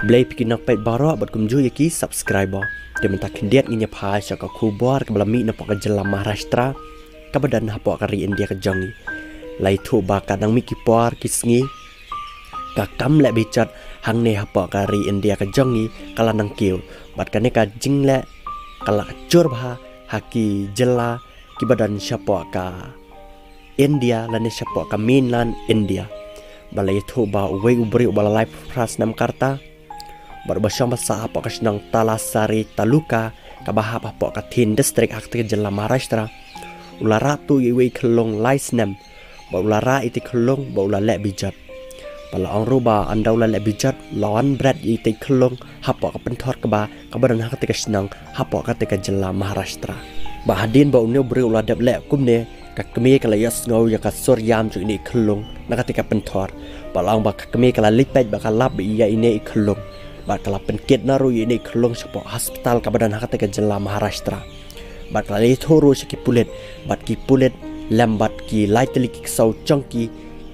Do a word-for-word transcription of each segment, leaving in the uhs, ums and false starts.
Blei phi ki nongpeit baroh bad kumjuh ïa ki subscriber. Te mynta khyndiat ngin ïa phai sha ka khubor kaba la mih napoh ka jylla Maharashtra, kaba don hapoh ka ri India ka jong ngi. La ïathuh ba ka dang mih ki por ki sngi, ka kam leh bejot hangne hapoh ka ri India ka jong ngi ka la nang kiew. Bad kane ka jingleh ka la jur bha ha ki jylla kiba don shapoh ka India lane shapoh ka mainland India. Ba la ïathuh ba uwei u briew uba la laiphew phra snem ka rta, bad uba shong ba sah hapoh ka shnong Talasari Taluka, kaba hap hapoh ka Then District ha katei ka jylla Maharashtra, u la rah tuh ïa iwei i khyllung lai snem, bad u la rah ïa itei i khyllung bad u la leh bejot. Bad la ong ruh ba ynda u la leh bejot, la wan bret ïa itei i khyllung hapoh ka pynthor kba, kaba don ha katei ka shnong hapoh katei ka jylla Maharashtra. Bad hadien ba une u briew u la dep leh kumne, ka kmie ka la ïohsngew ïa ka sur ïam jong ine i khyllung na katei ka pynthor. Bad la ong ba ka kmie ka la leit peit bad ka lap ïa ine i khyllung. Bad ka la pynkit noh ruh ïa ine i khyllung shapoh hospital kaba don ha katei ka jylla Maharashtra. Bad ka la ïathuh ruh sha ki pulit, bad ki pulit lem bad ki lai tylli ki ksew jong ki,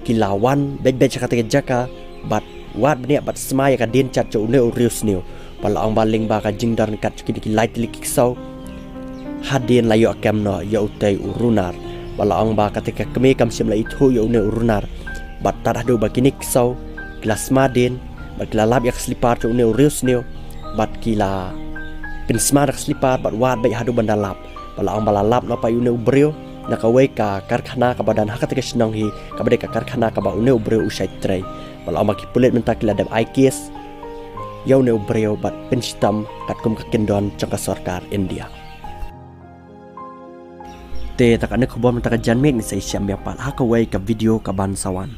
ki la wan beit beit sha katei ka jaka, bad wad bniah bad sma ïa ka dienjat jong une u riewsniew. Bad la ong ba lyngba ka jingdon kat jong kine ki lai tylli ki ksew, hadien la ïoh kem noh ïa utei u runar. Bad la ong ba katei ka kmie kam shym la ithuh ïa une u runar. Bad tad haduh ba kine ki ksew ki la sma dien, bad ki la lap ïa ka slipar jong une u riewsniew, bad ki la pynsma da ka slipar bad wad beit haduh ban da lap. Bad la ong ba la lap noh pat ïa une u briew na kawei ka karkhana kaba don ha katei ka shnong hi, kaba dei ka karkhana kaba une u briew u shait trei. Bad la ong ba ki pulit mynta ki la dep ai kes ïa une u briew bad pynshitom katkum ka kyndon jong ka sorkar India. Te ta kane ka khubor mynta ka janmiet, ngin sa ïashem biang pat ha kawei ka video kaban sa wan.